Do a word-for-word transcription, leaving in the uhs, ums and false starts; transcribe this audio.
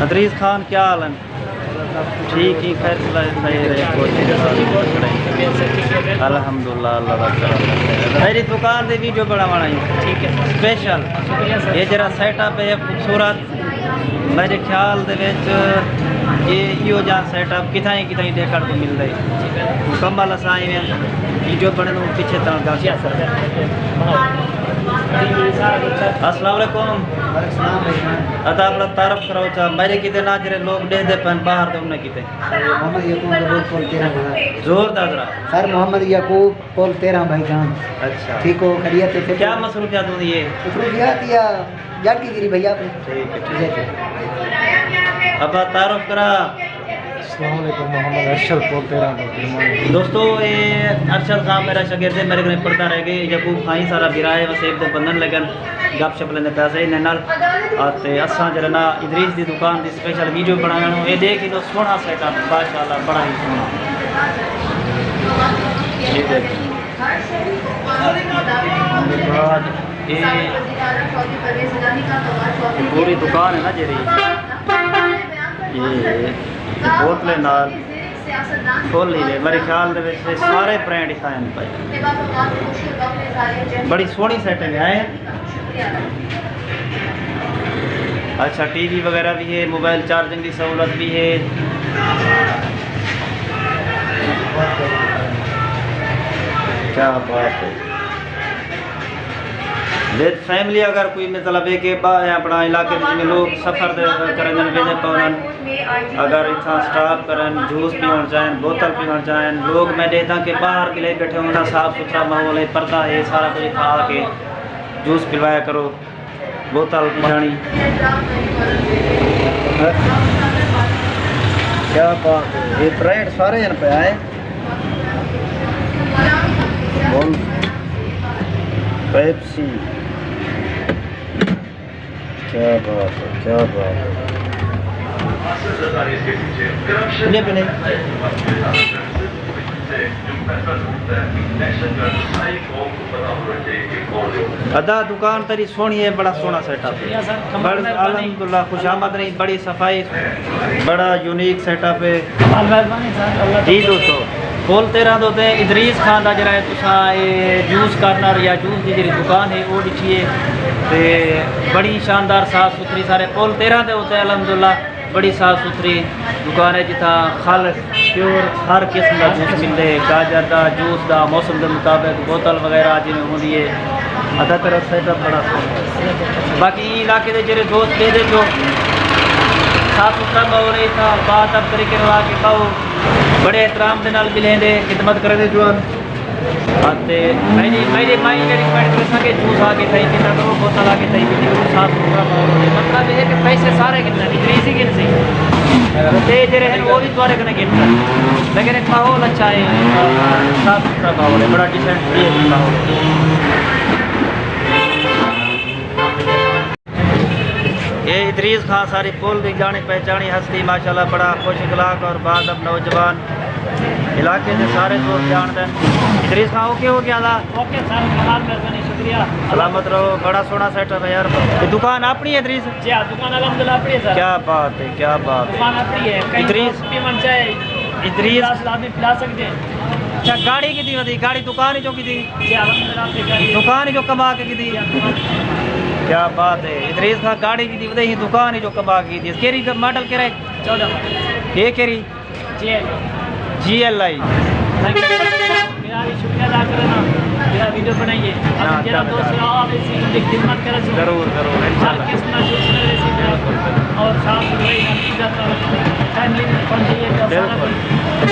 ادریس خان، کیا حال ہے؟ ٹھیک ہی، خیر، خیر ہے، کوئی الحمدللہ، اللہ کا کرم ہے۔ میری دکان دے ویڈیو بناوݨ آئی۔ ٹھیک ہے۔ اسپیشل۔ شکریہ سر۔ یہ جڑا سیٹ اپ ہے خوبصورت، میرے خیال دے وچ یہ ایہو جہاں سیٹ اپ کتھائیں کتھائیں ݙیکھݨ کوں ملدا ہے۔ مکمل اساں ایویں ویڈیو بݨے توں پچھے تاں گل۔ جی سر۔ السلام علیکم۔ وعلیکم السلام بھائی جان۔ ادا اپݨا تعارف کراؤ چا، میرے کیتے نہ جڑے لوگ ݙیہدے پن باہر تے انہیں کیتے۔ سر محمد یعقوب، پول تیرہ بھائی۔ زوردار ذرا۔ سر محمد یعقوب، پول تیرہ بھائی جان۔ اچھا۔ ٹھیک ہو، خیریت ہے؟ کیا مصروفیات ہوندی ہے؟ مصروفیات یا جاتی گری بھیا اپݨی۔ ٹھیک ہے، ٹھیک ہے۔ ابا تعارف کرا۔ السلام علیکم، محمد ارشد، پول تیرہ بھائی۔ دوستو، اے ارشد خان میرا شاگرد ہے، میرے کنے پڑھدا رہ ڳئے۔ یعقوب خان سارا بھرا ہے، وسیب دے بندھن لڳن، گپ شپ لیندے پئے سے انہیں نال۔ اتے اساں جڑا نا ادریس دی دکان دی اسپیشل ویڈیو بݨاوݨ، اے ݙیکھ ایݙو سوہݨا سیٹ اپ، ماشاءاللہ، بڑا ہی سوہݨا۔ اے ݙیکھ۔ اے پوری دکان ہے نا جیڑھی، اے بوتلیں نال فل ہی نے، میرے خیال دے وچ سارے برانڈ اتھاں ہن پئے۔ بڑی سوہݨی سیٹنگ ہے۔ اچھا، ٹی وی وغیرہ بھی ہے، موبائل چارجنگ دی سہولت بھی ہے۔ کیا بات ہے۔ ود فیملی اگر کوئی مطلب ہے کہ با-، اپݨا علاقے وچ جیویں لوگ سفر دے کرن، ویندے پون، اگر اتھاں سٹاپ کرن، جوس پیوݨ چاہن، بوتل پیوݨ چاہن، لوگ میں ݙیہداں کہ باہر کلے ٻیٹھے ہونداں، صاف ستھرا ماحول ہے، پردہ ہے، سارا کجھ اتھاں آ کے جوس پلوایا کرو، بوتل پچھاݨی۔ کیا بات ہے، یہ برانڈ سارے ہن پئے آئے۔ بن، پیپسی۔ کیا بات ہے، کیا بات ہے۔ کھلے پہ نہیں۔ ادا دکان تیری سوہݨی ہے، بڑا سوہݨا سیٹ اپ ہے۔ شکریہ سر، کمال بڑ-، مہربانی۔ الحمدللہ، خوش آمد رہی، بڑی صفائی، بڑا یونیک سیٹ اپ ہے۔ کمال مہربانی سر، اللہ جی دوستو، پول تیرہ دے اتے ادریس خان دا جڑا ہے، تساں اے جوس کارنر یا جوس دی جڑی دکان ہے، او ݙٹھی ہے تے بڑی شاندار صاف ستھری، سارے پول تیرہ دے اتے الحمدللہ۔ بڑی صاف ستھری دکان ہے، جتھاں خالص پیور ہر قسم دا جوس ملدے، گاجر دا، جوس دا، موسم دے مطابق بوتل وغیرہ جیویں ہوندی ہے۔ ادا تیرا سیٹ اپ بڑا سوہݨا ہے۔ باقی ایں علاقے دے جڑے دوست ݙیہدے جو صاف ستھرا ماحول ہے، اتھاں باادب طریقے نال آ کے کھاؤ، بڑے احترام دے نال ملیندے، خدمت کریندے جو ہن۔ اتے میݙی، میݙی مائی میݙی ریکویسٹ کریساں کہ جوس آ کے تھئی پیتا کرو، بوتل آ کے تھئی پیتی کرو، صاف ستھرا ماحول ہوندے۔ مطلب اے ہے کہ پیسے سارے گھنسن، ادریس ہی گھنسی۔ تے جیڑھے ہن، او وی تہاݙے کنے گھنسن۔ لیکن ہک ماحول اچھا ہے، صاف ستھرا ماحول ہے، بڑا ڈیسنٹ ماحول ہے۔ اے ادریس خان ساری پل دی ڄاݨی پہچاݨی ہستی، ماشاءاللہ بڑا خوش اخلاق اور باادب نوجوان، علاقے دے سارے دوست ڄاݨدن۔ ادریس خان، اوکے ہو ڳیا دا؟ اوکے سر، کمال مہربانی، شکریہ۔ سلامت رہو، بڑا سوہݨا سیٹ اپ ہے یار۔ اے دکان اپݨی ہے ادریس؟ جی ہاں، دکان الحمدللہ اپݨی ہے سر۔ کیا بات ہے، کیا بات ہے۔ دکان اپݨی ہے، کہیں ادریس۔ دوست پیوݨ چاہے، ادریس۔ گلاس لازمی پلا سڳدے ہیں۔ اچھا، گاڑی کیتی ودی؟ گاڑی دکان وچوں کیتی؟ جی، الحمدللہ، اپݨی گاڑی۔ دکان وچوں کما کے کیتی؟ جی، الحمدللہ۔ کیا بات ہے، ادریس خان گاڑی کیتی ودی، دکان وچوں کما کے کیتی۔ کیڑھی ماڈل کیڑھا ہے؟ چوݙاں۔ اے کیڑھی؟ G L I. G L I. Thank you. میرا بھی شکریہ ادا کرنا، میرا ویڈیو بنائیے۔ ہاں، جیڑھا چلو، دوست چلو۔ آوے سی، ان دی خدمت کرے سی۔ ضرور، ضرور، انشاءاللہ۔ ہر قسم دا جوس ملے سی۔ بالکل، بالکل۔ اور صاف ستھرائی نال چیزاں، فیملی میں پہنچ جائیے تو سارا بالکل۔ کچھ